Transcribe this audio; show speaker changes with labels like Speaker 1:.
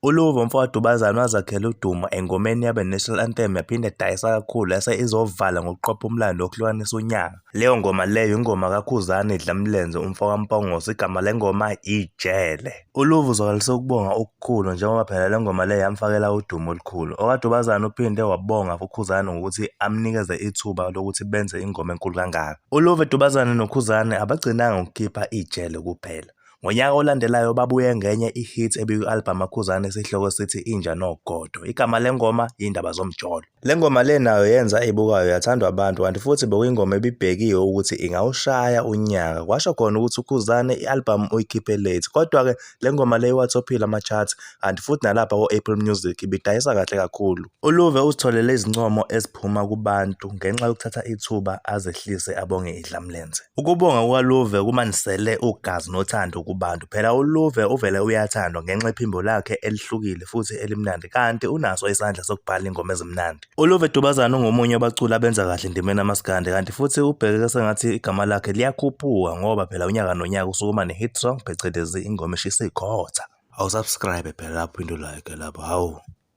Speaker 1: ULuvo mfokaDubazane wazakhela udumo engomeni yabe National Anthem yaphinde yadayisa kakhulu yase izovala ngokuqopha umlando wokuhlukanisa unyaka. Leyo ngoma leyo ingoma kaKhuzani Dlamlenze umfokaMpongose igama lengoma Ijele. ULuvo uzwakalise ukubonga okukhulu njengoba phela le ngoma le yamfakela udumo olukhulu. OkaDubazane uphinde wabonga uKhuzani ngokuthi amnikeze ithuba lokuthi benze ingoma enkulu kangaka. ULuvo Dubazane noKhuzani abagcinanga ngokukhipha Ijele kuphela. Ngonyaka olandelayo babuye ngenye i-hit ebikwi-albhamu kaKhuzani esihloko sithi Inja Nogodo. Igama lengoma Yindaba Zomjolo. Le ngoma le nayo yenza ebukayo yathandwa abantu kanti futhi bekuyingoma ebibhekiwe ukuthi ingawushaya unyaka. Kwasho khona ukuthi uKhuzani i-albhamu uyikhiphe late. Kodwa-ke le ngoma le iwathophile ama-charts kanti futhi nalapha ko-Apple Music ibidayisa kahle kakhulu. ULuve uzitholele izincomo eziphuma kubantu ngenxa yokuthatha ithuba azehlise abonge idlamlenze. Ukubonga kukaLuve kumanisele ugazi nothando kubantu. Phela uLuve uvele uyathandwa ngenxa yephimbo lakhe elihlukile futhi elimnandi kanti unaso isandla sokubhala ingoma ezimnandi. ULuve Dubazane ungomunye wabaculi abenza kahle endimeni kamaskandi kanti futhi ubhekeke sengathi igama lakhe liyakhuphuka ngoba phela unyaka nonyaka usukuma ne-hit song phecelezi ingoma eshisa ikhotha. Awusubscribe phela lapho into like lapho hawu.